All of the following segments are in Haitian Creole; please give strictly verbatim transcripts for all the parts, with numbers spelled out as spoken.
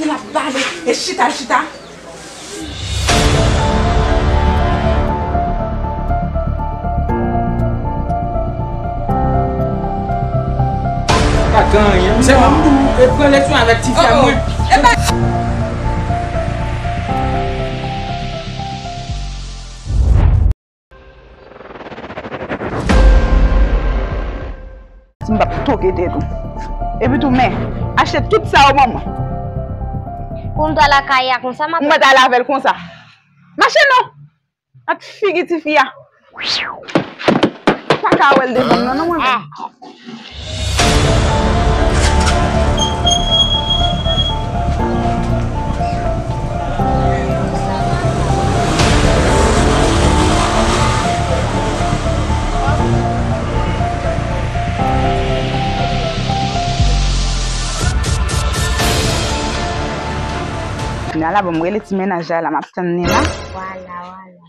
L ap bale, e chita, chita. Pa gen anyen. Se mwen m di w, e pran leson avèk tifi a mwen. Si m p ap toke tèt ou. Epi tou, men, achte tout sa yo ban mwen. Pou m ta lakay a konsa, m ap. Mwen ta lave l konsa. Mache non! Ak figi tifi a. Pa ka wè l devan m nan, non, mwen menm. Kounye a la, bon, m rele ti mennaj la, la, m ap tann li la. Vwala, vwala.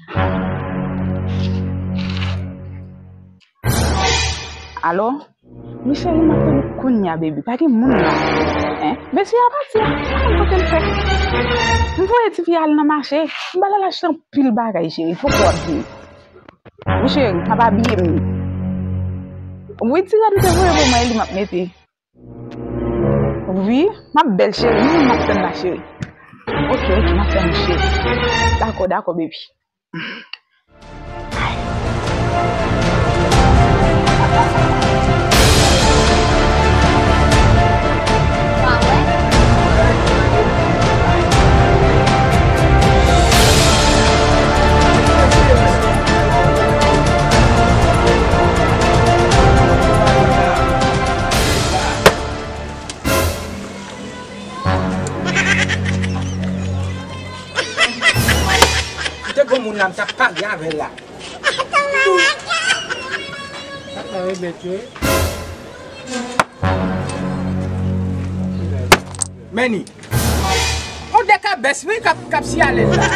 Alo? Wi, cheri, m ap tann ou kounye a, baby. Pa gen moun la. Hein? Mesye a pati a. Pa konn kote l fè. M voye tifi a al nan mache. M ba l al achte anpil bagay, cheri. Poko w ap vini. Wi, cheri, m ap abiye m. Wi, ti rad ou te voye pou mwen, e li m ap mete. Wi, m ap bèl, cheri. Wi, m ap tann la, cheri. Ok, ok, m ap tann ou, cheri. Dakò, dakò, baby. Si te gon moun la, m t ap pale avè l la. Meni. On de kabès, wi, k ap, k ap siyale l la.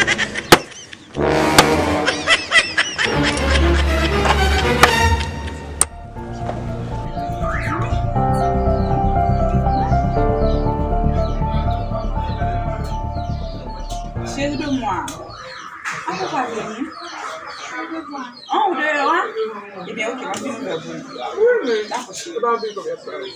Chérie de moi. An, ou pa vini? An, ou deyò a? Ebyen, ok, m ap vin ouvè pou ou. Wi, men. Dakò, cheri. E pa anpil kòb y ap pale.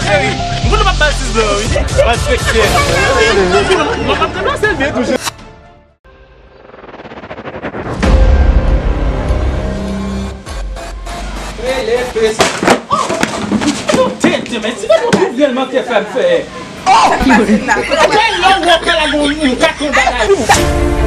Cheri, m konnen w ap ba l sis blan, wi. Malfektè. M ap deplase l byen tou. Rele presi. Oh! Tenten, men si nou twouve l manke fè m fè. Oh! Gade lè w wè w ka lage yon katon bagay.